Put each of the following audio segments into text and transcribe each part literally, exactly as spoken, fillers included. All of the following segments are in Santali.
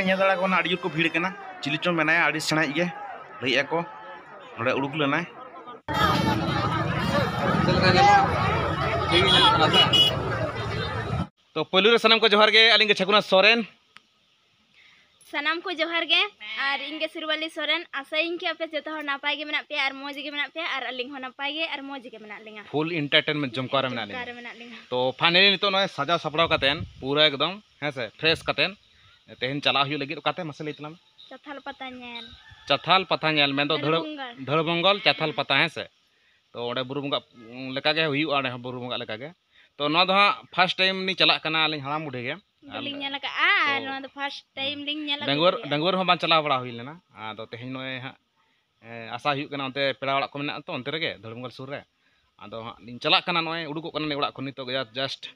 ᱧᱮᱞ ᱫᱟᱲᱮᱭᱟᱜ ᱠᱟᱱᱟ, ᱟᱹᱰᱤ ᱡᱳᱨ ᱠᱚ ᱵᱷᱤᱲ ᱠᱟᱱᱟ᱾ ᱪᱤᱞᱤ ᱪᱚᱝ ᱢᱮᱱᱟᱭᱟ, ᱟᱹᱰᱤ ᱥᱮᱬᱟᱭᱤᱡ ᱜᱮ, ᱞᱟᱹᱭᱮᱫᱼᱟ ᱠᱚ ᱱᱚᱰᱮ ᱩᱰᱩᱠ ᱞᱮᱱᱟᱭ᱾ ᱛᱚ, ᱯᱳᱭᱞᱳ ᱨᱮ ᱥᱟᱱᱟᱢ ᱠᱚ ᱡᱚᱦᱟᱨ ᱜᱮ, ᱟᱹᱞᱤᱧ ᱜᱮ ᱪᱷᱟᱠᱩᱱᱟ ᱥᱚᱨᱮᱱ᱾ ᱥᱟᱱᱟᱢ ᱠᱚ ᱡᱚᱦᱟᱨ ᱜᱮ, ᱟᱨ ᱤᱧ ᱜᱮ ᱥᱩᱨᱵᱟᱞᱤ ᱥᱚᱨᱮᱱ᱾ ᱟᱥᱟᱭᱟᱹᱧ ᱠᱤ ᱟᱯᱮ ᱡᱚᱛᱚ ᱦᱚᱲ ᱱᱟᱯᱟᱭ ᱜᱮ ᱢᱮᱱᱟᱜ ᱯᱮᱭᱟ ᱟᱨ ᱢᱚᱡᱽ ᱜᱮ ᱢᱮᱱᱟᱜ ᱯᱮᱭᱟ, ᱟᱨ ᱟᱹᱞᱤᱧ ᱦᱚᱸ ᱱᱟᱯᱟᱭ ᱜᱮ ᱟᱨ ᱢᱚᱡᱽ ᱜᱮ ᱢᱮᱱᱟᱜ ᱞᱤᱧᱟ᱾ Full entertainment ᱡᱚᱢᱠᱟᱣ ᱨᱮ ᱢᱮᱱᱟᱜ ᱞᱤᱧᱟ᱾ ᱡᱚᱢᱠᱟᱣ ᱨᱮ ᱢᱮᱱᱟᱜ ᱞᱤᱧᱟ᱾ ᱛᱚ, finally ᱱᱤᱛᱚᱜ ᱱᱚᱜᱼᱚᱭ ᱥᱟᱡᱟᱣ ᱥᱟᱯᱲᱟᱣ ᱠᱟᱛᱮᱱ ᱯᱩᱨᱟᱹ ᱮᱠᱫᱚᱢ, ᱦᱮᱸ ᱥᱮ, fresh ᱠᱟᱛᱮᱱ ᱛᱮᱦᱮᱧ ᱪᱟᱞᱟᱜ ᱦᱩᱭᱩᱜ ᱞᱟᱹᱜᱤᱫ᱾ ᱚᱠᱟᱛᱮ ᱢᱟᱥᱮ ᱞᱟᱹᱭ ᱛᱟᱞᱟᱝ ᱢᱮ? ᱪᱟᱛᱷᱟᱞ ᱯᱟᱛᱟ ᱧᱮᱞ᱾ ᱪᱟᱛᱷᱟᱞ ᱯᱟᱛᱟ ᱧᱮᱞ, ᱢᱮᱱᱫᱚ ᱫᱷᱟᱹᱲ-, ᱫᱷᱟᱹᱲᱵᱚᱝᱜᱚᱞ᱾ ᱫᱷᱟᱹᱲᱵᱚᱝᱜᱚᱞ ᱪᱟᱛᱷᱟᱞ ᱦᱩᱸ᱾ ᱯᱟᱛᱟ, ᱦᱮᱸ ᱥᱮ? ᱛᱚ, ᱚᱸᱰᱮ ᱵᱩᱨᱩ ᱵᱚᱸᱜᱟ, ᱩᱸ, ᱞᱮᱠᱟᱜᱮ ᱦᱩᱭᱩᱜᱼᱟ, ᱚᱸᱰᱮ ᱦᱚᱸ ᱵᱩᱨᱩ ᱵᱚᱸᱜᱟ ᱞᱮᱠᱟᱜᱮ᱾ ᱛᱚ, ᱱᱚᱣᱟ ᱫᱚ ᱦᱟᱸᱜ first time ᱞᱤᱧ ᱪᱟᱞᱟᱜ ᱠᱟᱱᱟ ᱟᱹᱞᱤᱧ ᱦᱟᱲᱟᱢ ᱵᱩᱰᱷᱤ ᱜᱮ᱾ ᱵᱟᱹᱞᱤᱧ ᱟᱨ ᱧᱮᱞ ᱟᱠᱟᱫᱼᱟ, ᱛᱚ, ᱱᱚᱣᱟ ᱫᱚ first time ᱞᱤᱧ ᱧᱮᱞ ᱟᱹᱜᱩ ᱰᱟᱺᱜᱩᱣᱟᱹ, ᱠᱮᱫᱟ᱾ ᱰᱟᱺᱜᱩᱣᱟᱹ ᱨᱮᱦᱚᱸ ᱵᱟᱝ ᱪᱟᱞᱟᱣ ᱵᱟᱲᱟ ᱦᱩᱭ ᱞᱮᱱᱟ᱾ ᱟᱫᱚ ᱛᱮᱦᱮᱧ ᱱᱚᱜᱼᱚᱭ ᱦᱟᱸᱜ, ᱮᱸ, ᱟᱥᱟ ᱦᱩᱭᱩᱜ ᱠᱟᱱᱟ, ᱚᱱᱛᱮ ᱯᱮᱲᱟ ᱚᱲᱟᱜ ᱠᱚ ᱢᱮᱱᱟᱜᱼᱟ ᱛᱚ, ᱚᱱᱛᱮ ᱨᱮᱜᱮ, ᱫᱷᱟᱹᱲᱵᱚᱝᱜᱚᱞ ᱥᱩᱨ ᱨᱮ᱾ ᱟᱫᱚ ᱦᱟᱸᱜ ᱞᱤᱧ ᱪᱟᱞᱟᱜ ᱠᱟᱱᱟ, ᱱᱚᱜᱼᱚᱭ ᱩᱰᱩᱠᱚᱜ ᱠᱟᱱᱟ ᱞᱤᱧ ᱚᱲᱟᱜ ᱠᱷᱚᱱ ᱱᱤᱛᱚᱜ ᱜᱮ just᱾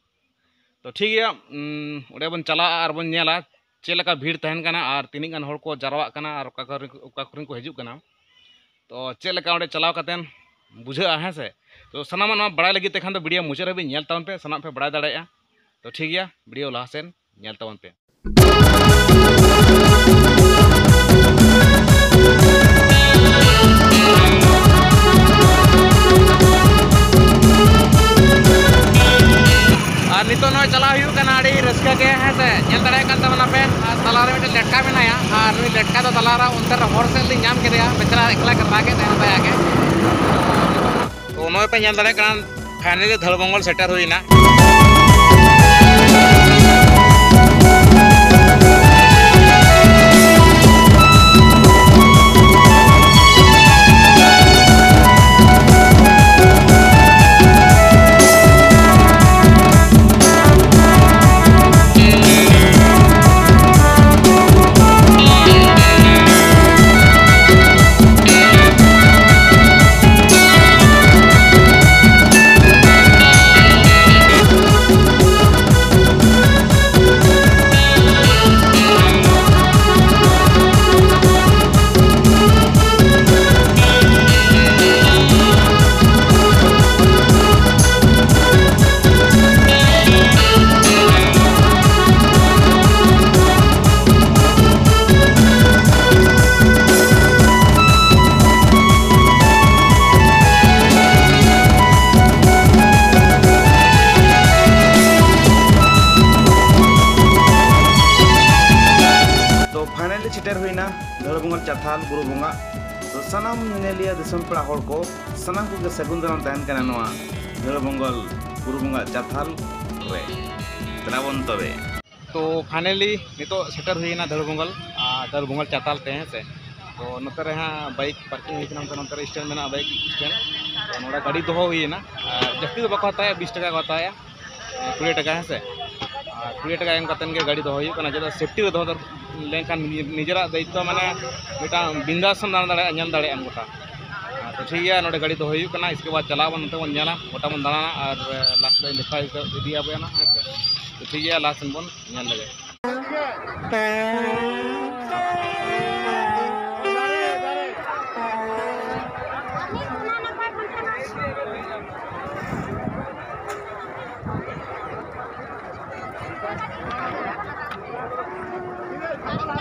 ᱛᱚ, ᱴᱷᱤᱠ ᱜᱮᱭᱟ, ᱩᱸ, ᱚᱸᱰᱮ ᱵᱚᱱ ᱪᱟᱞᱟᱜᱼᱟ ᱟᱨ ᱵᱚᱱ ᱧᱮᱞᱟ ᱪᱮᱫ ᱞᱮᱠᱟ ᱵᱷᱤᱲ ᱛᱟᱦᱮᱱ ᱠᱟᱱᱟ ᱟᱨ ᱛᱤᱱᱟᱹᱜ ᱜᱟᱱ ᱦᱚᱲ ᱠᱚ ᱡᱟᱨᱣᱟᱜ ᱠᱟᱱᱟ ᱟᱨ ᱚᱠᱟ ᱠᱚᱨᱮ, ᱚᱠᱟ ᱠᱚᱨᱮᱱ ᱠᱚ ᱦᱤᱡᱩᱜ ᱠᱟᱱᱟ᱾ ᱛᱚ, ᱪᱮᱫ ᱞᱮᱠᱟ ᱚᱸᱰᱮ ᱪᱟᱞᱟᱣ ᱠᱟᱛᱮᱱ ᱵᱩᱡᱷᱟᱹᱜᱼᱟ, ᱦᱮᱸ ᱥᱮ? ᱛᱚ, ᱥᱟᱱᱟᱢᱟᱜ ᱱᱚᱣᱟ ᱵᱟᱲᱟᱭ ᱞᱟᱹᱜᱤᱫ ᱛᱮ ᱠᱷᱟᱱ ᱫᱚ video ᱢᱩᱪᱟᱹᱫ ᱦᱟᱹᱵᱤᱡ ᱧᱮᱞ ᱛᱟᱵᱚᱱ ᱯᱮ, ᱥᱟᱱᱟᱢ ᱯᱮ ᱵᱟᱲᱟᱭ ᱫᱟᱲᱮᱭᱟᱜᱼᱟ᱾ ᱛᱚ, ᱴᱷᱤᱠ ᱜᱮᱭᱟ, video ᱞᱟᱦᱟ ᱥᱮᱱ ᱧᱮᱞ ᱛᱟᱵᱚᱱ ᱯᱮ᱾ ᱟᱨ ᱱᱤᱛᱚᱜ ᱱᱚᱜᱼᱚᱭ ᱪᱟᱞᱟᱣ ᱦᱩᱭᱩᱜ ᱠᱟᱱᱟ ᱟᱹᱰᱤ ᱨᱟᱹᱥᱠᱟᱹ ᱜᱮ, ᱦᱮᱸ ᱥᱮ? ᱧᱮᱞ ᱫᱟᱲᱮᱭᱟᱜ ᱠᱟᱱ ᱛᱟᱵᱚᱱᱟ ᱯᱮ, ᱟᱨ ᱛᱟᱞᱟᱨᱮ ᱢᱤᱫᱴᱮᱱ ᱞᱮᱴᱠᱟ ᱢᱮᱱᱟᱭᱟ, ᱟᱨ ᱱᱩᱭ ᱞᱮᱴᱠᱟ ᱫᱚ ᱛᱟᱞᱟᱨᱮ ᱚᱱᱛᱮ ᱨᱮ ᱦᱚᱨ ᱥᱮᱫ ᱞᱤᱧ ᱧᱟᱢ ᱠᱮᱫᱮᱭᱟ, ᱵᱮᱪᱟᱨᱟ ᱮᱠᱞᱟ ᱜᱮ ᱨᱟᱜ ᱮᱫ ᱛᱟᱦᱮᱱ ᱛᱟᱭᱟ ᱜᱮ᱾ ᱛᱚ, ᱱᱚᱜᱼᱚᱭ ᱯᱮ ᱧᱮᱞ ᱫᱟᱲᱮᱭᱟᱜ ᱠᱟᱱᱟ, finally ᱫᱷᱟᱹᱲᱵᱚᱝᱜᱚᱞ ᱥᱮᱴᱮᱨ ᱦᱩᱭᱱᱟ᱾ ᱪᱟᱛᱷᱟᱞ ᱵᱩᱨᱩ ᱵᱚᱸᱜᱟ᱾ ᱛᱚ ᱥᱟᱱᱟᱢ ᱧᱮᱧᱮᱞᱤᱭᱟᱹ ᱫᱤᱥᱚᱢ ᱯᱮᱲᱟ ᱦᱚᱲ ᱠᱚ, ᱥᱟᱱᱟᱢ ᱠᱚᱜᱮ ᱥᱟᱹᱜᱩᱱ ᱫᱟᱨᱟᱢ ᱛᱟᱦᱮᱱ ᱠᱟᱱᱟ ᱱᱚᱣᱟ ᱫᱷᱟᱹᱲᱵᱚᱝᱜᱚᱞ ᱵᱩᱨᱩ ᱵᱚᱸᱜᱟ ᱪᱟᱛᱷᱟᱞ ᱨᱮ᱾ ᱫᱮᱞᱟ ᱵᱚᱱ ᱛᱚᱵᱮ᱾ ᱛᱚ finally ᱱᱤᱛᱚᱜ ᱥᱮᱴᱮᱨ ᱦᱩᱭᱮᱱᱟ ᱫᱷᱟᱹᱲᱵᱚᱝᱜᱚᱞ, ᱟᱨ ᱫᱷᱟᱹᱲᱵᱚᱝᱜᱚᱞ ᱪᱟᱛᱟᱞ ᱛᱮ, ᱦᱮᱸ ᱥᱮ᱾ ᱛᱚ ᱱᱚᱛᱮ ᱨᱮ ᱦᱟᱸᱜ ᱵᱟᱭᱤᱠ ᱯᱟᱨᱠᱤᱝ ᱦᱩᱭ ᱠᱟᱱᱟ, ᱱᱚᱛᱮ, ᱱᱚᱛᱮ ᱨᱮ ᱥᱴᱮᱱᱰ ᱢᱮᱱᱟᱜᱼᱟ, ᱵᱟᱭᱤᱠ ᱥᱴᱮᱱᱰ᱾ ᱛᱚ ᱱᱚᱰᱮ ᱜᱟᱹᱰᱤ ᱫᱚᱦᱚ ᱦᱩᱭᱮᱱᱟ, ᱟᱨ ᱡᱟᱹᱥᱛᱤ ᱫᱚ ᱵᱟᱠᱚ ᱦᱟᱛᱟᱣᱟ, ᱵᱤᱥ ᱴᱟᱠᱟ ᱠᱚ ᱦᱟᱛᱟᱣᱟ, ᱠᱩᱲᱤ ᱴᱟᱠᱟ, ᱦᱮᱸ ᱥᱮ᱾ ᱟᱨ ᱠᱩᱲᱤ ᱴᱟᱠᱟ ᱮᱢ ᱠᱟᱛᱮᱫ ᱜᱮ ᱜᱟᱹᱰᱤ ᱫᱚᱦᱚ ᱦᱩᱭᱩᱜ ᱠᱟᱱᱟ, ᱪᱮᱫᱟᱜ ᱥᱮᱯᱴᱤ ᱨᱮ ᱫᱚᱦᱚ ᱫᱚᱨ-, ᱞᱮᱱᱠᱷᱟᱱ ᱱᱤᱡᱮᱨᱟᱜ ᱫᱟᱭᱤᱛᱛᱚ, ᱢᱟᱱᱮ ᱢᱤᱫᱴᱟᱝ ᱵᱤᱱᱫᱟᱥ ᱮᱢ ᱫᱟᱬᱟ ᱫᱟᱲᱮᱭᱟᱜᱼᱟ, ᱧᱮᱞ ᱫᱟᱲᱮᱭᱟᱜ ᱟᱢ ᱜᱚᱴᱟ᱾ ᱟᱨ ᱛᱚ ᱴᱷᱤᱠ ᱜᱮᱭᱟ, ᱱᱚᱰᱮ ᱜᱟᱹᱰᱤ ᱫᱚᱦᱚ ᱦᱩᱭᱩᱜ ᱠᱟᱱᱟ, ᱤᱥᱠᱮ ᱵᱟᱫᱽ ᱪᱟᱞᱟᱜ ᱟᱵᱚᱱ, ᱱᱚᱛᱮ ᱵᱚᱱ ᱧᱮᱞᱟ, ᱜᱚᱴᱟ ᱵᱚᱱ ᱫᱟᱬᱟᱱᱟ, ᱟᱨ ᱞᱟᱥᱴ ᱨᱮ ᱫᱮᱠᱷᱟᱣ ᱤᱫᱤᱭᱟᱵᱚᱱᱟ, ᱦᱮᱸ ᱥᱮ᱾ ᱛᱚ ᱴᱷᱤᱠ ᱜᱮᱭᱟ, ᱞᱟᱥᱴ ᱥᱮᱱ ᱵᱚᱱ ᱧᱮᱞ ᱞᱮᱜᱮ᱾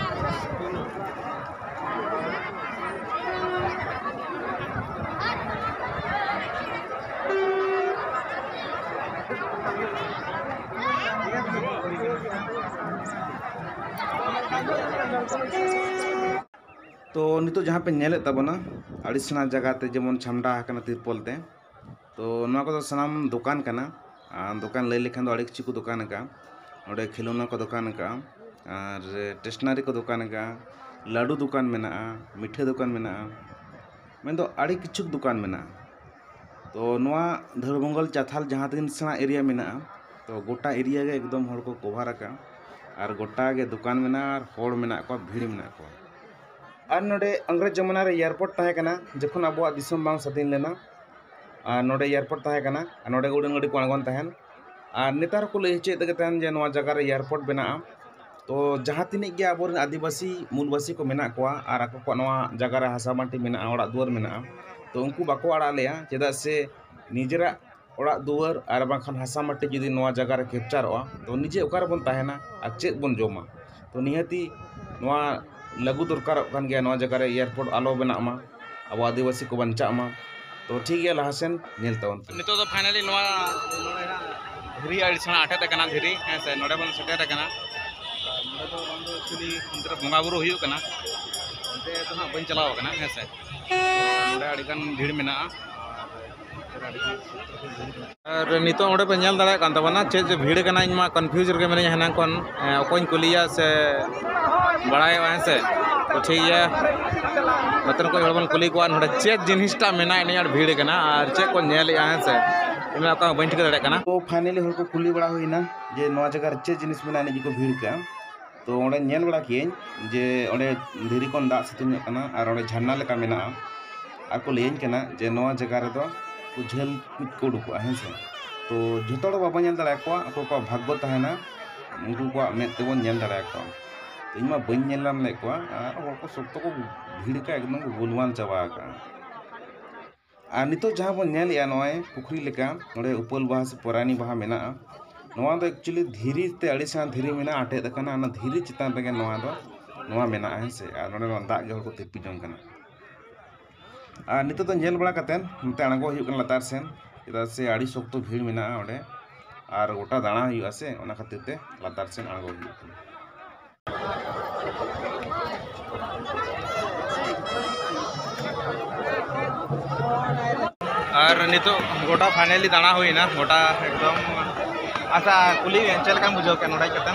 ᱛᱚ ᱱᱤᱛᱚᱜ ᱡᱟᱦᱟᱸ ᱯᱮ ᱧᱮᱞᱮᱫ ᱛᱟᱵᱚᱱᱟ, ᱟᱹᱰᱤ ᱥᱮᱬᱟ ᱡᱟᱭᱜᱟ ᱛᱮ ᱡᱮᱢᱚᱱ ᱪᱷᱟᱢᱰᱟ ᱟᱠᱟᱱᱟ ᱛᱤᱨᱯᱚᱞ ᱛᱮ, ᱛᱚ ᱱᱚᱣᱟ ᱠᱚᱫᱚ ᱥᱟᱱᱟᱢ ᱫᱚᱠᱟᱱ ᱠᱟᱱᱟ᱾ ᱟᱨ ᱫᱚᱠᱟᱱ ᱞᱟᱹᱭ ᱞᱮᱠᱷᱟᱱ ᱫᱚ ᱟᱹᱰᱤ ᱠᱤᱪᱷᱩ ᱠᱚ ᱫᱚᱠᱟᱱ ᱟᱠᱟᱫᱼᱟ᱾ ᱱᱚᱰᱮ ᱠᱷᱮᱞᱳᱱᱟ ᱠᱚ ᱫᱚᱠᱟᱱ ᱟᱠᱟᱫᱼᱟ, ᱟᱨ ᱴᱮᱥᱱᱟᱨᱤ ᱠᱚ ᱫᱚᱠᱟᱱ ᱟᱠᱟᱫᱼᱟ, ᱞᱟᱹᱰᱩ ᱫᱚᱠᱟᱱ ᱢᱮᱱᱟᱜᱼᱟ, ᱢᱤᱴᱷᱟᱹ ᱫᱚᱠᱟᱱ ᱢᱮᱱᱟᱜᱼᱟ, ᱢᱮᱱᱫᱚ ᱟᱹᱰᱤ ᱠᱤᱪᱷᱩ ᱫᱚᱠᱟᱱ ᱢᱮᱱᱟᱜᱼᱟ᱾ ᱛᱚ ᱱᱚᱣᱟ ᱫᱷᱟᱹᱲᱵᱚᱝᱜᱚᱞ ᱪᱟᱛᱷᱟᱞ ᱡᱟᱦᱟᱸ ᱛᱤᱱᱟᱹᱜ ᱥᱮᱬᱟ ᱮᱨᱤᱭᱟ ᱢᱮᱱᱟᱜᱼᱟ, ᱛᱚ ᱜᱚᱴᱟ ᱮᱨᱤᱭᱟ ᱜᱮ ᱮᱠᱫᱚᱢ ᱦᱚᱲ ᱠᱚ ᱠᱚᱵᱷᱟᱨ ᱟᱠᱟᱫᱼᱟ, ᱟᱨ ᱜᱚᱴᱟ ᱜᱮ ᱫᱚᱠᱟᱱ ᱢᱮᱱᱟᱜᱼᱟ, ᱟᱨ ᱦᱚᱲ ᱢᱮᱱᱟᱜ ᱠᱚᱣᱟ, ᱵᱷᱤᱲ ᱢᱮᱱᱟᱜ ᱠᱚᱣᱟ᱾ ᱟᱨ ᱱᱚᱰᱮ ᱤᱝᱨᱮᱡᱽ ᱡᱚᱢᱟᱱᱟ ᱨᱮ ᱮᱭᱟᱨᱯᱳᱨᱴ ᱛᱟᱦᱮᱸ ᱠᱟᱱᱟ, ᱡᱚᱠᱷᱚᱱ ᱟᱵᱚᱣᱟᱜ ᱫᱤᱥᱚᱢ ᱵᱟᱝ ᱥᱟᱹᱫᱷᱤᱱ ᱞᱮᱱᱟ, ᱟᱨ ᱱᱚᱰᱮ ᱮᱭᱟᱨᱯᱳᱨᱴ ᱛᱟᱦᱮᱸ ᱠᱟᱱᱟ, ᱟᱨ ᱱᱚᱰᱮ ᱜᱮ ᱩᱰᱟᱹᱱ ᱜᱟᱹᱰᱤ ᱠᱚ ᱟᱬᱜᱚᱱ ᱛᱟᱦᱮᱱ᱾ ᱟᱨ ᱱᱮᱛᱟᱨ ᱦᱚᱸᱠᱚ ᱞᱟᱹᱭ ᱦᱚᱪᱚᱭᱮᱫ ᱛᱮᱜᱮ ᱛᱟᱦᱮᱱ ᱡᱮ ᱱᱚᱣᱟ ᱡᱟᱭᱜᱟ ᱨᱮ ᱮᱭᱟᱨᱯᱳᱨᱴ ᱵᱮᱱᱟᱜᱼᱟ᱾ ᱛᱚ ᱡᱟᱦᱟᱸ ᱛᱤᱱᱟᱹᱜ ᱜᱮ ᱟᱵᱚᱨᱮᱱ ᱟᱹᱫᱤᱵᱟᱹᱥᱤ ᱢᱩᱞᱵᱟᱹᱥᱤ ᱠᱚ ᱢᱮᱱᱟᱜ ᱠᱚᱣᱟ ᱟᱨ ᱟᱠᱚ ᱠᱚᱣᱟᱜ ᱱᱚᱣᱟ ᱡᱟᱭᱜᱟ ᱨᱮ ᱦᱟᱥᱟ ᱢᱟᱹᱴᱤ ᱢᱮᱱᱟᱜᱼᱟ, ᱚᱲᱟᱜ ᱫᱩᱣᱟᱹᱨ ᱢᱮᱱᱟᱜᱼᱟ, ᱛᱚ ᱩᱱᱠᱩ ᱵᱟᱠᱚ ᱟᱲᱟᱜ ᱞᱮᱜᱼᱟ, ᱪᱮᱫᱟᱜ ᱥᱮ ᱱᱤᱡᱮᱨᱟᱜ ᱚᱲᱟᱜ ᱫᱩᱣᱟᱹᱨ ᱟᱨ ᱵᱟᱝᱠᱷᱟᱱ ᱦᱟᱥᱟ ᱢᱟᱹᱴᱤ ᱡᱩᱫᱤ ᱱᱚᱣᱟ ᱡᱟᱭᱜᱟ ᱨᱮ ᱠᱮᱯᱪᱟᱨᱚᱜᱼᱟ, ᱛᱚ ᱱᱤᱡᱮ ᱚᱠᱟ ᱨᱮᱵᱚᱱ ᱛᱟᱦᱮᱱᱟ ᱟᱨ ᱪᱮᱫ ᱵᱚᱱ ᱡᱚᱢᱟ? ᱛᱚ ᱱᱤᱦᱟᱹᱛᱤ ᱱᱚᱣᱟ ᱞᱟᱹᱜᱩ ᱫᱚᱨᱠᱟᱨᱚᱜ ᱠᱟᱱ ᱜᱮᱭᱟ, ᱱᱚᱣᱟ ᱡᱟᱭᱜᱟ ᱨᱮ ᱮᱭᱟᱨᱯᱳᱨᱴ ᱟᱞᱚ ᱵᱮᱱᱟᱜ ᱢᱟ, ᱟᱵᱚ ᱟᱹᱫᱤᱵᱟᱹᱥᱤ ᱠᱚ ᱵᱟᱧᱪᱟᱜ ᱢᱟ᱾ ᱛᱚ ᱴᱷᱤᱠ ᱜᱮᱭᱟ, ᱞᱟᱦᱟ ᱥᱮᱱ ᱧᱮᱞ ᱛᱟᱵᱚᱱ ᱯᱮ᱾ ᱱᱤᱛᱚᱜ ᱫᱚ finally ᱱᱚᱣᱟ ᱱᱚᱰᱮ ᱦᱟᱸᱜ ᱫᱷᱤᱨᱤ ᱟᱹᱰᱤ ᱥᱮᱬᱟ ᱟᱴᱮᱫ ᱟᱠᱟᱱᱟ, ᱫᱷᱤᱨᱤ, ᱦᱮᱸ ᱥᱮ, ᱱᱚᱰᱮ ᱵᱚᱱ ᱥᱮᱴᱮᱨ ᱟᱠᱟᱱᱟ᱾ ᱟᱨ ᱱᱚᱰᱮ ᱫᱚ ᱵᱟᱝ ᱫᱚ actually ᱚᱱᱛᱮ ᱨᱮ ᱵᱚᱸᱜᱟ ᱵᱩᱨᱩ ᱦᱩᱭᱩᱜ ᱠᱟᱱᱟ, ᱚᱱᱛᱮ ᱦᱟᱸᱜ ᱵᱟᱹᱧ ᱪᱟᱞᱟᱣ ᱟᱠᱟᱱᱟ, ᱦᱮᱸ ᱥᱮ᱾ ᱱᱚᱰᱮ ᱟᱹᱰᱤᱜᱟᱱ ᱵᱷᱤᱲ ᱢᱮᱱᱟᱜᱼᱟ᱾ ᱟᱨ ᱱᱤᱛᱚᱜ ᱚᱸᱰᱮ ᱯᱮ ᱧᱮᱞ ᱫᱟᱲᱮᱭᱟᱜ ᱠᱟᱱ ᱛᱟᱵᱚᱱᱟ ᱪᱮᱫ ᱪᱮᱫ ᱵᱷᱤᱲ ᱠᱟᱱᱟ, ᱤᱧ ᱢᱟ confuse ᱨᱮᱜᱮ ᱢᱤᱱᱟᱹᱧᱟ ᱦᱮᱱᱟᱝ ᱠᱷᱚᱱ᱾ ᱮᱸ, ᱚᱠᱚᱭᱤᱧ ᱠᱩᱞᱤᱭᱟ ᱥᱮ ᱵᱟᱲᱟᱭᱚᱜᱼᱟ, ᱦᱮᱸ ᱥᱮ? ᱛᱚ ᱴᱷᱤᱠ ᱜᱮᱭᱟ, ᱱᱚᱛᱮᱱ ᱠᱚ ᱦᱚᱲ ᱵᱚᱱ ᱠᱩᱞᱤ ᱠᱚᱣᱟ ᱱᱚᱰᱮ ᱪᱮᱫ ᱡᱤᱱᱤᱥᱴᱟ ᱢᱮᱱᱟᱜᱼᱟ, ᱤᱱᱟᱹᱜ ᱟᱸᱴ ᱵᱷᱤᱲ ᱠᱟᱱᱟ ᱟᱨ ᱪᱮᱫ ᱠᱚ ᱧᱮᱞᱮᱜᱼᱟ, ᱦᱮᱸ ᱥᱮ? ᱤᱧ ᱢᱟ ᱚᱠᱟ ᱦᱚᱸ ᱵᱟᱹᱧ ᱴᱷᱤᱠᱟᱹ ᱫᱟᱲᱮᱭᱟᱜ ᱠᱟᱱᱟ᱾ ᱛᱚ finally ᱦᱚᱲ ᱠᱚ ᱠᱩᱞᱤ ᱵᱟᱲᱟ ᱦᱩᱭᱱᱟ ᱡᱮ ᱱᱚᱣᱟ ᱡᱟᱭᱜᱟ ᱨᱮ ᱪᱮᱫ ᱡᱤᱱᱤᱥ ᱢᱮᱱᱟᱜᱼᱟ, ᱤᱱᱟᱹᱜ ᱜᱮᱠᱚ ᱵᱷᱤᱲ ᱠᱟᱜᱼᱟ᱾ ᱛᱚ ᱚᱸᱰᱮ ᱧᱮᱞ ᱵᱟᱲᱟ ᱠᱮᱜᱼᱟᱹᱧ ᱡᱮ ᱚᱸᱰᱮ ᱫᱷᱤᱨᱤ ᱠᱷᱚᱱ ᱫᱟᱜ ᱥᱤᱛᱩᱝᱚᱜ ᱠᱟᱱᱟ ᱟᱨ ᱚᱸᱰᱮ ᱡᱷᱟᱨᱱᱟ ᱞᱮᱠᱟ ᱢᱮᱱᱟᱜᱼᱟ᱾ ᱟᱨ ᱠᱚ ᱞᱟᱹᱭᱟᱹᱧ ᱠᱟᱱᱟ ᱡᱮ ᱱᱚᱣᱟ ᱡᱟᱭᱜᱟ ᱨᱮᱫᱚ ᱩᱱᱠᱩ ᱡᱷᱟᱹᱞ ᱠᱩᱡ ᱠᱚ ᱩᱰᱩᱠᱚᱜᱼᱟ, ᱦᱮᱸ ᱥᱮ᱾ ᱛᱚ ᱡᱷᱚᱛᱚ ᱦᱚᱲ ᱵᱟᱵᱚ ᱧᱮᱞ ᱫᱟᱲᱮᱭᱟᱠᱚᱣᱟ, ᱚᱠᱚᱭ ᱠᱚᱣᱟᱜ ᱵᱷᱟᱜᱽᱜᱚ ᱛᱟᱦᱮᱱᱟ ᱩᱱᱠᱩ ᱠᱚᱣᱟᱜ ᱢᱮᱫ ᱛᱮᱵᱚᱱ ᱧᱮᱞ ᱫᱟᱲᱮᱭᱟᱠᱚᱣᱟ᱾ ᱛᱚ ᱤᱧ ᱢᱟ ᱵᱟᱹᱧ ᱧᱮᱞ ᱧᱟᱢ ᱞᱮᱫ ᱠᱚᱣᱟ ᱟᱨ ᱦᱚᱲ ᱠᱚ ᱥᱚᱠᱛᱚ ᱠᱚ ᱵᱷᱤᱲ ᱠᱟᱜᱼᱟ, ᱮᱠᱫᱚᱢ ᱠᱚ ᱜᱩᱞᱢᱟᱞ ᱪᱟᱵᱟ ᱟᱠᱟᱜᱼᱟ᱾ ᱟᱨ ᱱᱤᱛᱚᱜ ᱡᱟᱦᱟᱸ ᱵᱚᱱ ᱧᱮᱞᱮᱜᱼᱟ ᱱᱚᱜᱼᱚᱭ ᱯᱩᱠᱷᱨᱤ ᱞᱮᱠᱟ, ᱱᱚᱰᱮ ᱩᱯᱟᱹᱞ ᱵᱟᱦᱟ ᱥᱮ ᱯᱚᱨᱟᱭᱱᱤ ᱵᱟᱦᱟ ᱢᱮᱱᱟᱜᱼᱟ᱾ ᱱᱚᱣᱟ ᱫᱚ actually ᱫᱷᱤᱨᱤ ᱛᱮ, ᱟᱹᱰᱤ ᱥᱮᱬᱟ ᱫᱷᱤᱨᱤ ᱢᱮᱱᱟᱜᱼᱟ, ᱟᱴᱮᱫ ᱟᱠᱟᱱᱟ, ᱚᱱᱟ ᱫᱷᱤᱨᱤ ᱪᱮᱛᱟᱱ ᱨᱮᱜᱮ ᱱᱚᱣᱟ ᱫᱚ, ᱱᱚᱣᱟ ᱢᱮᱱᱟᱜᱼᱟ, ᱦᱮᱸ ᱥᱮ᱾ ᱟᱨ ᱱᱚᱰᱮ ᱱᱚᱣᱟ ᱫᱟᱜ ᱜᱮ ᱦᱚᱲ ᱠᱚ ᱛᱤᱨᱯᱤ ᱡᱚᱝ ᱠᱟᱱᱟ᱾ ᱟᱨ ᱱᱤᱛᱚᱜ ᱫᱚ ᱧᱮᱞ ᱵᱟᱲᱟ ᱠᱟᱛᱮᱫ ᱱᱚᱛᱮ ᱟᱬᱜᱚ ᱦᱩᱭᱩᱜ ᱠᱟᱱᱟ ᱞᱟᱛᱟᱨ ᱥᱮᱱ, ᱪᱮᱫᱟᱜ ᱥᱮ ᱟᱹᱰᱤ ᱥᱚᱠᱛᱚ ᱵᱷᱤᱲ ᱢᱮᱱᱟᱜᱼᱟ ᱚᱸᱰᱮ, ᱟᱨ ᱜᱚᱴᱟ ᱫᱟᱬᱟ ᱦᱩᱭᱩᱜᱼᱟ ᱥᱮ, ᱚᱱᱟ ᱠᱷᱟᱹᱛᱤᱨ ᱛᱮ ᱞᱟᱛᱟᱨ ᱥᱮᱱ ᱟᱬᱜᱚ ᱦᱩᱭᱩᱜ ᱠᱟᱱᱟ᱾ ᱟᱨ ᱱᱤᱛᱚᱜ ᱜᱚᱴᱟ finally ᱫᱟᱬᱟ ᱦᱩᱭᱱᱟ, ᱜᱚᱴᱟ ᱮᱠᱫᱚᱢ᱾ ᱟᱪᱪᱷᱟ, ᱠᱩᱞᱤ ᱢᱮ, ᱪᱮᱫ ᱞᱮᱠᱟᱢ ᱵᱩᱡᱷᱟᱹᱣ ᱠᱮᱫᱟ ᱱᱚᱰᱮ ᱦᱮᱡ ᱠᱟᱛᱮ?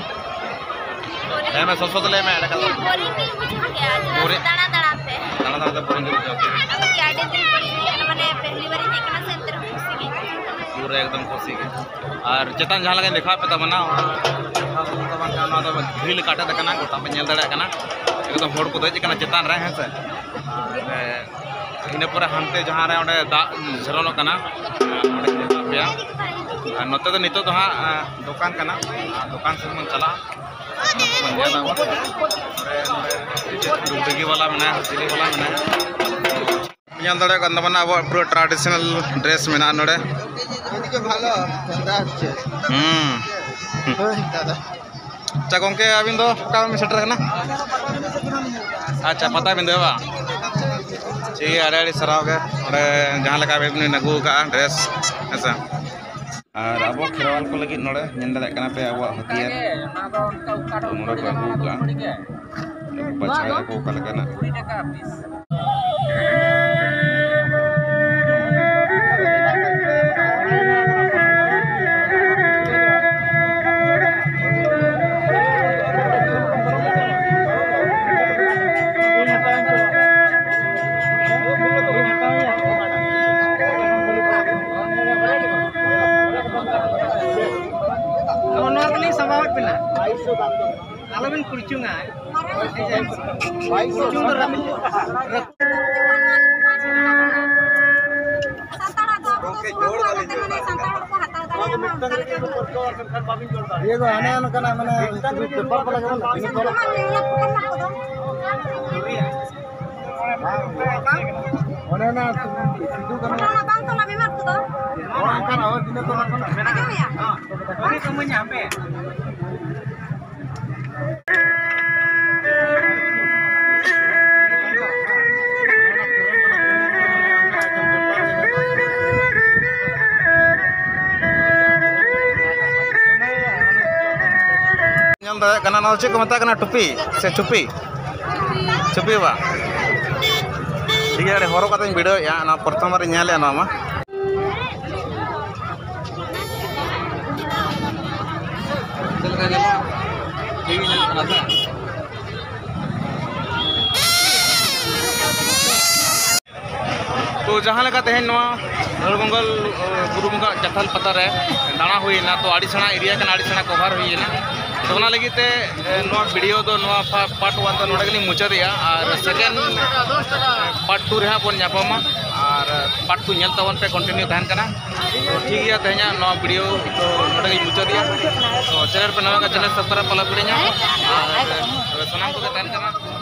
ᱦᱮᱸ, ᱢᱟ ᱥᱚᱥᱚ ᱫᱚ ᱞᱟᱹᱭ ᱢᱮ, ᱮᱸᱰᱮᱠᱷᱟᱱ ᱫᱚ᱾ ᱵᱳᱨᱤᱝ ᱜᱮ ᱵᱩᱡᱷᱟᱹᱣ ᱠᱮᱜᱼᱟ, ᱪᱮᱫᱟᱜ ᱥᱮ ᱵᱳᱨᱤᱝ? ᱫᱟᱬᱟ ᱫᱟᱬᱟ ᱛᱮ᱾ ᱫᱟᱬᱟ ᱫᱟᱬᱟ ᱛᱮ ᱵᱳᱨᱤᱝ ᱜᱮ ᱵᱩᱡᱷᱟᱹᱣ ᱠᱮᱫᱟ᱾ ᱟᱹᱰᱤ ᱫᱤᱱ ᱯᱚᱨᱮ ᱦᱮᱡ ᱠᱟᱱᱟ, ᱢᱟᱱᱮ ᱯᱮᱦᱞᱤ ᱵᱟᱨ ᱤᱧ ᱦᱮᱡ ᱠᱟᱱᱟ ᱥᱮ, ᱮᱱᱛᱮ ᱨᱮᱦᱚᱸ ᱠᱩᱥᱤ ᱜᱮ᱾ ᱯᱩᱨᱟᱹ ᱮᱠᱫᱚᱢ ᱠᱩᱥᱤ ᱜᱮ᱾ ᱟᱨ ᱪᱮᱛᱟᱱ ᱡᱟᱦᱟᱸ ᱞᱮᱠᱟᱧ ᱫᱮᱠᱷᱟᱣ ᱯᱮ ᱛᱟᱵᱚᱱᱟ, ᱚᱱᱟ ᱫᱚ ᱵᱟᱝ ᱠᱟᱱᱟ, ᱱᱚᱣᱟ ᱫᱚ ᱫᱷᱤᱨᱤ ᱞᱮᱠᱟ ᱟᱴᱮᱫ ᱟᱠᱟᱱᱟ, ᱜᱚᱴᱟ ᱯᱮ ᱧᱮᱞ ᱫᱟᱲᱮᱭᱟᱜ ᱠᱟᱱᱟ᱾ ᱮᱠᱫᱚᱢ ᱦᱚᱲ ᱠᱚ ᱫᱮᱡ ᱟᱠᱟᱱᱟ ᱪᱮᱛᱟᱱ ᱨᱮ, ᱦᱮᱸ ᱥᱮ᱾ ᱟᱨ, ᱮ, ᱤᱱᱟᱹ ᱯᱚᱨᱮ ᱦᱟᱱᱛᱮ ᱡᱟᱦᱟᱸ ᱨᱮ ᱚᱸᱰᱮ ᱫᱟᱜ ᱡᱷᱟᱨᱚᱱᱚᱜ ᱠᱟᱱᱟ, ᱚᱸᱰᱮ ᱧᱮᱞ ᱯᱮᱭᱟ᱾ ᱟᱨ ᱱᱚᱛᱮ ᱫᱚ ᱱᱤᱛᱚᱜ ᱫᱚ ᱦᱟᱸᱜ, ᱮ, ᱫᱚᱠᱟᱱ ᱠᱟᱱᱟ, ᱟᱨ ᱫᱚᱠᱟᱱ ᱥᱮᱫ ᱵᱚᱱ ᱪᱟᱞᱟᱜᱼᱟ᱾ ᱚᱱᱟ ᱠᱚᱵᱚᱱ ᱧᱮᱞᱟ ᱵᱚᱱ᱾ ᱱᱚᱰᱮ, ᱱᱚᱰᱮ ᱰᱩᱜᱽᱰᱩᱜᱤ ᱵᱟᱞᱟ ᱢᱮᱱᱟᱭᱟ, ᱪᱤᱞᱤ ᱵᱟᱞᱟ ᱢᱮᱱᱟᱭᱟ᱾ ᱧᱮᱞ ᱫᱟᱲᱮᱭᱟᱜ ᱠᱟᱱ ᱛᱟᱵᱚᱱᱟ, ᱟᱵᱚᱣᱟᱜ ᱯᱩᱨᱟᱹ traditional dress ᱢᱮᱱᱟᱜᱼᱟ ᱱᱚᱰᱮ᱾ ᱮদিকে ভালো, ঠান্ডা হচ্ছে। হুম। ওই দাদা। ᱟᱪᱪᱷᱟ ᱜᱚᱝᱠᱮ, ᱟᱹᱵᱤᱱ ᱫᱚ ᱚᱠᱟ ᱵᱤᱱ ᱥᱮᱴᱮᱨ ᱠᱟᱱᱟ? ᱟᱪᱪᱷᱟ, ᱯᱟᱴᱟᱵᱤᱸᱫᱷᱟᱹ ᱵᱟᱝ? ᱴᱷᱤᱠ ᱜᱮᱭᱟ, ᱟᱹᱰᱤ ᱟᱹᱰᱤ ᱥᱟᱨᱦᱟᱣ ᱜᱮ᱾ ᱚᱸᱰᱮ ᱡᱟᱦᱟᱸ ᱞᱮᱠᱟ ᱟᱹᱵᱤᱱ ᱵᱤᱱ ᱟᱹᱜᱩ ᱟᱠᱟᱫᱼᱟ dress, ᱦᱮᱸ ᱥᱮ? ᱟᱨ ᱟᱵᱚ ᱠᱷᱮᱨᱣᱟᱞ ᱠᱚ ᱞᱟᱹᱜᱤᱫ ᱱᱚᱰᱮ ᱧᱮᱞ ᱫᱟᱲᱮᱭᱟᱜ ᱠᱟᱱᱟ ᱯᱮ ᱟᱵᱚᱣᱟᱜ ᱦᱟᱹᱛᱤᱭᱟᱹᱨ ᱱᱚᱰᱮ ᱠᱚ ᱟᱹᱜᱩ ᱟᱠᱟᱫᱼᱟ᱾ ᱵᱟᱪᱷᱟᱣᱮᱫᱼᱟ ᱠᱚ ᱚᱠᱟ ᱞᱮᱠᱟᱱᱟᱜ᱾ ᱱᱚᱣᱟ ᱫᱚᱞᱤᱧ ᱥᱟᱢᱵᱟᱣᱮᱫ ᱵᱮᱱᱟ, ᱟᱞᱚᱵᱮᱱ ᱠᱩᱲᱪᱩᱝᱟ᱾ ᱠᱩᱲᱪᱩᱝ ᱫᱚ ᱨᱟᱹᱯᱩᱫ, ᱨᱟᱹᱯᱩᱫ᱾ ᱥᱟᱱᱛᱟᱲᱟᱜ ᱫᱚ ᱟᱵᱚ ᱫᱚ ᱥᱚᱢᱟᱱ ᱠᱚ ᱟᱞᱚ ᱛᱮ, ᱢᱟᱱᱮ, ᱥᱟᱱᱛᱟᱲ ᱦᱚᱲ ᱠᱚ ᱦᱟᱛᱟᱣ ᱫᱟᱲᱮᱭᱟᱜ ᱢᱟ, ᱚᱱᱠᱟ ᱞᱮᱠᱟ ᱦᱩᱭᱩᱜ᱾ ᱤᱭᱟᱹ ᱫᱚ ᱦᱟᱱᱮ ᱚᱱᱠᱟᱱᱟᱜ, ᱢᱟᱱᱮ, ᱥᱩᱫᱷᱩ ᱯᱮᱯᱟᱨ ᱠᱚ ᱞᱟᱜᱟᱣ ᱠᱟᱱᱟ, ᱤᱱᱟᱹ ᱯᱚᱨ ᱚᱱᱟ ᱠᱚᱫᱚ᱾ ᱚᱱᱮ ᱚᱱᱟ ᱥᱤᱫᱩ ᱠᱟᱹᱱᱦᱩ᱾ ᱚᱱᱟ ᱵᱟᱝ ᱛᱚᱞᱟ ᱵᱤᱢᱟᱨ ᱠᱚᱫᱚ᱾ ᱦᱳᱭ, ᱚᱱᱠᱟᱱᱟᱜ, ᱦᱳᱭ, ᱤᱱᱟᱹ ᱯᱚᱨ ᱚᱱᱟ ᱠᱚ᱾ ᱟᱸᱡᱚᱢᱮᱭᱟ? ᱧᱮᱞ ᱫᱟᱲᱮᱭᱟᱜ ᱠᱟᱱᱟ, ᱱᱚᱣᱟ ᱫᱚ ᱪᱮᱫ ᱠᱚ ᱢᱮᱛᱟᱜ ᱠᱟᱱᱟ? ᱴᱩᱯᱤ ᱥᱮ ᱪᱩᱯᱤ? ᱪᱩᱯᱤ ᱵᱟ? ᱴᱷᱤᱠ ᱜᱮᱭᱟ, ᱟᱹᱰᱤ ᱦᱚᱨᱚᱜ ᱠᱟᱛᱮᱧ ᱵᱷᱤᱰᱟᱹᱣᱮᱫᱼᱟ, ᱱᱚᱣᱟ ᱯᱨᱚᱛᱷᱚᱢ ᱵᱟᱨᱤᱧ ᱧᱮᱞᱮᱫᱼᱟ ᱱᱚᱣᱟ ᱢᱟ᱾ ᱪᱮᱫ ᱞᱮᱠᱟ ᱧᱮᱞᱚᱜᱼᱟ? ᱴᱷᱤᱠ ᱜᱮ ᱧᱮᱞᱚᱜ ᱠᱟᱱᱟ ᱥᱮ? ᱛᱚ, ᱡᱟᱦᱟᱸ ᱞᱮᱠᱟ ᱛᱮᱦᱮᱧ ᱱᱚᱣᱟ ᱫᱷᱟᱹᱲᱵᱚᱝᱜᱚᱞ, ᱚ, ᱵᱩᱨᱩ ᱵᱚᱸᱜᱟ ᱪᱟᱛᱷᱟᱞ ᱯᱟᱛᱟ ᱨᱮ ᱫᱟᱬᱟ ᱦᱩᱭᱮᱱᱟ, ᱛᱚ ᱟᱹᱰᱤ ᱥᱮᱬᱟ area ᱠᱟᱱᱟ, ᱟᱹᱰᱤ ᱥᱮᱬᱟ cover ᱦᱩᱭᱮᱱᱟ᱾ ᱛᱚ ᱚᱱᱟ ᱞᱟᱹᱜᱤᱫ ᱛᱮ, ᱮ, ᱱᱚᱣᱟ video ᱫᱚ, ᱱᱚᱣᱟ ᱯᱷᱟ-, part one ᱫᱚ ᱱᱚᱰᱮ ᱜᱮᱞᱤᱧ ᱢᱩᱪᱟᱹᱫᱮᱜᱼᱟ, ᱟᱨ second, ᱮ, part two ᱨᱮ ᱦᱟᱸᱜ ᱵᱚᱱ ᱧᱟᱯᱟᱢᱟ, ᱟᱨ part two ᱧᱮᱞ ᱛᱟᱵᱚᱱ ᱯᱮ, continue ᱛᱟᱦᱮᱱ ᱠᱟᱱᱟ᱾ ᱛᱚ ᱴᱷᱤᱠ ᱜᱮᱭᱟ, ᱛᱮᱦᱮᱧᱟᱜ ᱱᱚᱣᱟ video ᱫᱚ ᱱᱚᱰᱮ ᱜᱮᱞᱤᱧ ᱢᱩᱪᱟᱹᱫᱮᱜᱼᱟ᱾ ᱛᱚ channel ᱯᱮ ᱱᱟᱣᱟ ᱠᱷᱟᱱ channel subscribe ᱟᱞᱚ ᱯᱮ ᱦᱤᱲᱤᱧᱟ, ᱟᱨ ᱥᱟᱱᱟᱢ ᱠᱚᱜᱮ ᱛᱟᱦᱮᱱ ᱠᱟᱱᱟ᱾